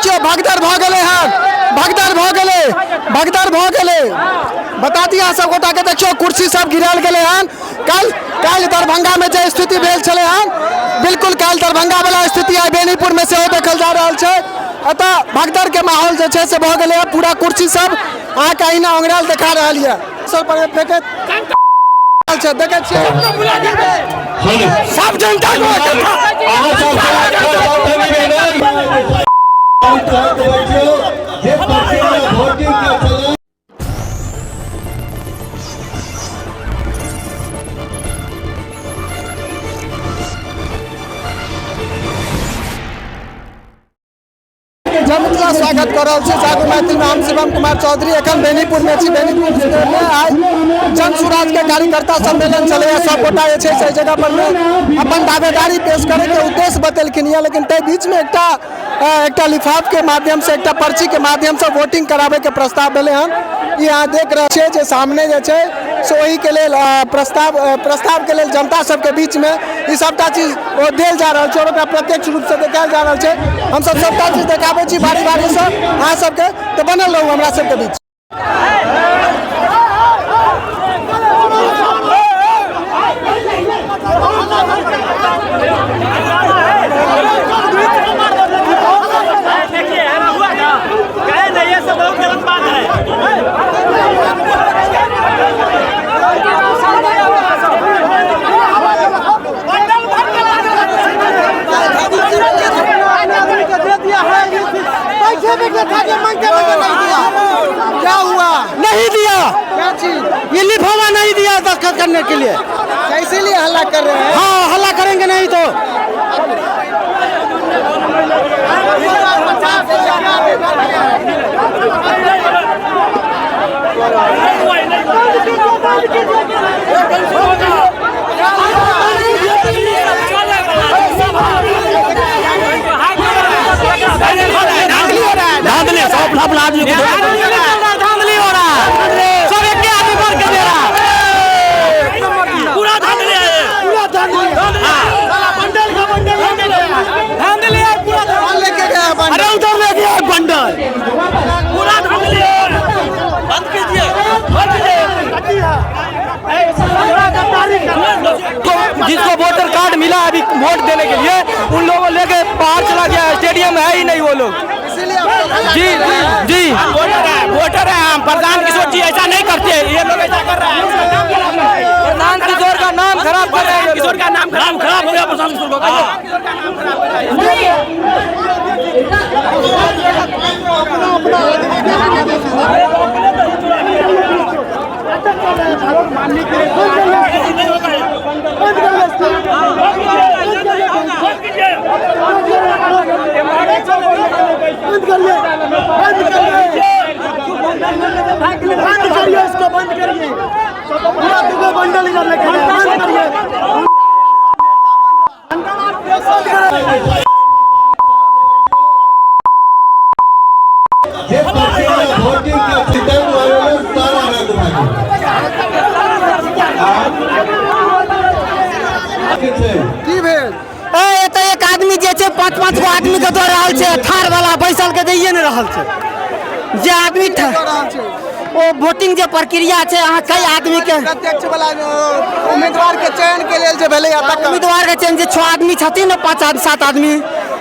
देखियौ भगदड़ भऽ गेलै हन, भगदड़ भऽ गेलै, भगदड़ भऽ गेलै। बता दी अहाँ सब गोटा के, देखियौ कुर्सी सब गिरायल गेलै हन। काल्हि काल्हि दरभंगा में जे स्थिति भेल छलै हन, बिल्कुल काल्हि दरभंगा वाला स्थिति आइ बेनीपुर में सेहो देखल जा रहल छै। एतऽ भगदड़ के माहौल जे छै से भऽ गेलै हन। पूरा कुर्सी सब अहाँके अहिना ओंघरायल देखा रहल यऽ। सब पर फेकैत छै, देखै छियै सब जनता को। जय मिथिला, स्वागत कर रहल छी जागू मैथिल में। हम शिवम कुमार चौधरी एखन बेनीपुर में छी। बेनीपुर में आइ जन सुराज के कार्यकर्ता सम्मेलन चलैया। सब गोटा जे छै से एहि जगह पर में अपन दावेदारी पेश करे के उद्देश्य बतेलखिन यऽ, लेकिन ताहि बीच में एकटा लिफाफ के माध्यम से, एकटा पर्ची के माध्यम से वोटिंग कराबे के प्रस्ताव भेलै हन। ई अहाँ देख रहल छियै जे सामने जे छै से ओहि के लेल प्रस्ताव के लेल जनता सबके बीच में ई सबटा चीज ओ देल जा रहल छै और ओकरा प्रत्यक्ष रूप से देखायल जा रहल छै। हमसब सबटा चीज देखाबै छी बारी बारी से अहाँ सबके, तऽ बनल रहू हमरा सबके बीच। देखिए है ना, हुआ ना कहे नहीं, ये सब बहुत गलत बात है। बैठे बैठे था जो मांगते मांगते नहीं दिया। क्या हुआ? नहीं दिया। क्या चीज? ये लिफाफा नहीं दिया दस्तखत करने के लिए। इसीलिए हल्ला कर रहे हैं। हाँ, हल्ला करेंगे नहीं तो। धांधली सब अपना आदमी को धांधली हो रहा है, सब एक आदमी मार के दे रहा है, पूरा धांधली है, पूरा धांधली, बंडल का बंडल धांधली है पूरा। कौन लेके गया बंडल? अरे उधर ले गया बंडल, पूरा धांधली है। बंद कीजिए, बंद कीजिए। जिसको वोटर कार्ड मिला अभी वोट देने के लिए, उन लोगों को लेके बाहर चला गया, स्टेडियम है ही नहीं वो लोग। इसीलिए आप लोग हल्ला जी कर रहे हैं। जी जी, वोटर है, वोटर है हम। प्रधान किशोर जी ऐसा नहीं करते, ये लोग ऐसा कर रहा है। प्रशांत किशोर का नाम खराब कर रहे हैं। किशोर का नाम खराब हो गया, प्रशांत किशोर का। बंद करिए इसको, बंद करिए पूरा। दुगो बंडल इधर लेके गए, बंद करिए। जे प्रक्रिया वोटिंग के रिटर्न वाले सारा रद्द भए गेल छै। की भेल? ए एतऽ एक आदमी जे छै 5 5 गो आदमी के दऽ रहल छै, ठाढ़ वाला बैसल के दैये नहि रहल छै। जे आदमी दऽ रहल छै ओ वोटिंग जे प्रक्रिया छै, अहाँ कई आदमी के प्रत्यक्ष वाला उम्मीदवार के चयन के लेल जे भेलै तकर उम्मीदवार के चयन जे 6 आदमी छथिन ने, 5 आदमी 7 आदमी,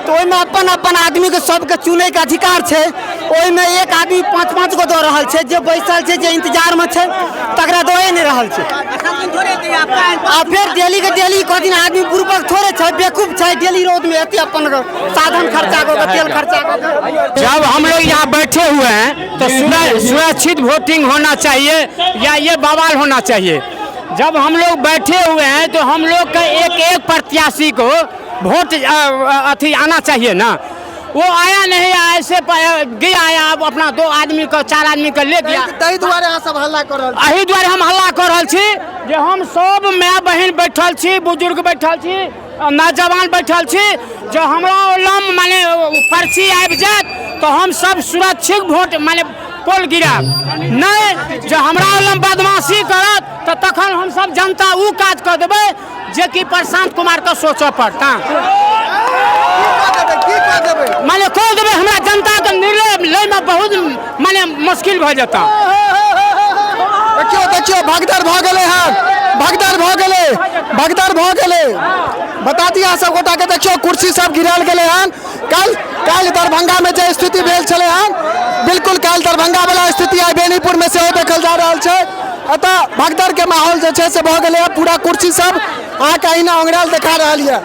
तऽ ओहिमे अपन अपन आदमी के सबके चुनै के अधिकार छै। ओहिमे एक आदमी 5 5 गो दऽ रहल छै, जे बैसल छै, जे इंतजार में छै, तकरा दए नहि रहल छै। आ फेर डेली के डेली कहथिन आदमी बुड़बक थोड़े छै, बेवकूफ छै, डेली रौद में एते अपन साधन खर्चा कऽ के, तेल खर्चा कऽ के। जब हम लोग यहाँ बैठे हुए हैं तो सुरक्षित वोटिंग होना चाहिए या ये बवाल होना चाहिए। जब हम लोग बैठे हुए हैं तो हम लोग का एक एक प्रत्याशी को वोट अथी आना चाहिए ना, वो आया नहीं, ऐसे गया आया, अब अपना 2 आदमी को 4 आदमी को ले गया। ताहि दुआरे अहाँ सब हल्ला कर रहल छी। एहि दुआरे हम हल्ला कर रहल छी जे हम सब माय बहिन बैठल छी, बुजुर्ग बैठल छी, नौजवान बैठल छी, जे हमरा लम माने पर्ची आबि जायत तऽ हम सब सुरक्षित वोट माने पोल गिरायब। नहि जे हमरा लम बदमाशी करत तऽ तखन हम सब जनता ओ काज कऽ देबै जे कि प्रशांत कुमार के सोचऽ पड़ता। की कऽ देबै? माने कऽ देबै, हमरा जनता मने मुश्किल भऽ जेता। देखियौ देखियौ, भगदड़ भऽ गेलै हन, भगदड़ भऽ गेलै, भगदड़ भऽ गेलै। बता दिअ अहाँ सब गोटा के, देखियौ कुर्सी सब गिरायल गेलै हन। काल्हि दरभंगा में जे स्थिति भेल छलै हन, बिल्कुल काल्हि दरभंगा वाला स्थिति आइ बेनीपुर में सेहो देखल जा रहल छै। एतऽ भगदड़ के माहौल जे छै से भऽ गेलै हन। पूरा कुर्सी सब अहाँके अहिना ओंगरायल देखा रहल यऽ।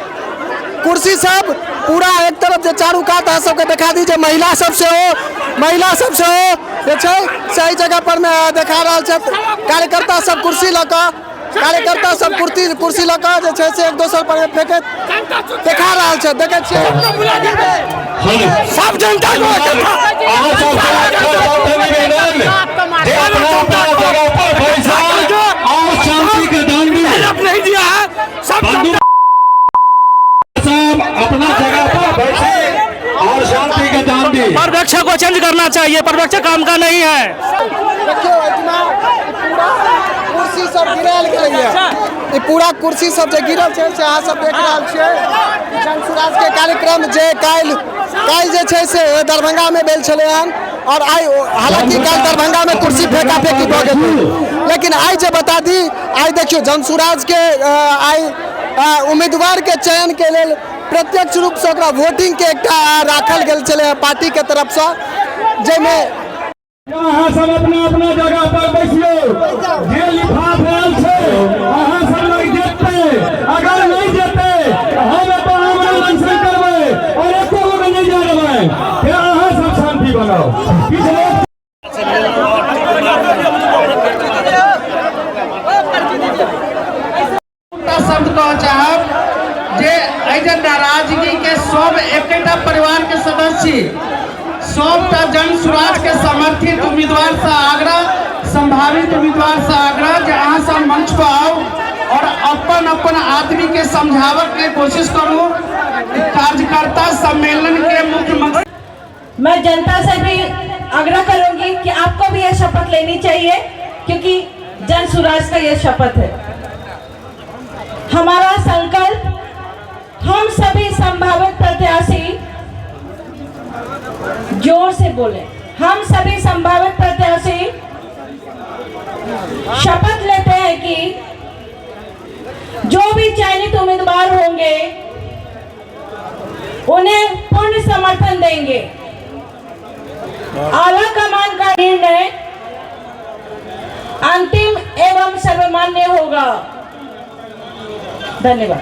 कुर्सी सब पूरा एक तरफ जे चारू कात अहाँ सबके देखा दी जे महिला सब सेहो जे छै से एहि जगह पर मे देखा रहल छथि। कार्यकर्ता सब कुर्सी लऽ कऽ, कार्यकर्ता सब कुर्सी लऽ कऽ जे छै से एक दोसर पर फेकैत देखा रहल छथि। देखै छियै सब जनता को अहाँ सब अपना अपना जगह पर बैसल और शांति के दान दी। नहीं दिया है सब। बंधु सब अपना जगह पर बैठे और शांति के दान दी। पर्यवेक्षक को चेंज करना चाहिए, पर्यवेक्षक काम का नहीं है। देखियौ एहिठिमा पूरा कुर्सी सब गिरायल गेलैए। ई पूरा कुर्सी सब जे गिरल छै से अहाँ सब देख रहल छियै। जन सुराज के कार्यक्रम जे काल्हि जे छै से दरभंगा में भेल छलै हन, और आइ हालांकि काल्हि दरभंगा में कुर्सी फेंका फेंकी भऽ गेल, लेकिन आइ जे बता दी, आइ देखियौ जन सुराज के आइ उम्मीदवार के चयन के लेल प्रत्यक्ष रूप से ओकरा वोटिंग के एकटा राखल गेल छलै पार्टी के तरफसँ, जाहिमे अहाँ सब अपना अपना जगह पर बैसियौ। जे लिफाफ आयल छै अहाँ सब लग जेतै, अगर नहीं जेतै हम एतऽ आमरण अनशन करबै और एको गो के नहीं जा देबै। फेर अहाँ सब शांति बनाउ। किछु लोक शब्द कह चाहब जे एहि जे नाराजगी के सब एकेटा परिवार के सदस्य छी, सबटा जन सुराज के समर्थित उम्मीदवार से आग्रह, संभावित उम्मीदवार से आग्रह जे अहाँ सब मंच पर आउ और अपन अपन आदमी के समझावे के कोशिश करू। कार्यकर्ता सम्मेलन के मुख्य मकसद। मैं जनता से भी आग्रह करूंगी कि आपको भी यह शपथ लेनी चाहिए, क्योंकि जन सुराज का यह शपथ है। हमारा संकल्प, हम सभी संभावित प्रत्याशी जोर से बोले, हम सभी संभावित प्रत्याशी शपथ लेते हैं कि जो भी चयनित उम्मीदवार होंगे उन्हें पूर्ण समर्थन देंगे। आला कमान का निर्णय अंतिम एवं सर्वमान्य होगा। धन्यवाद।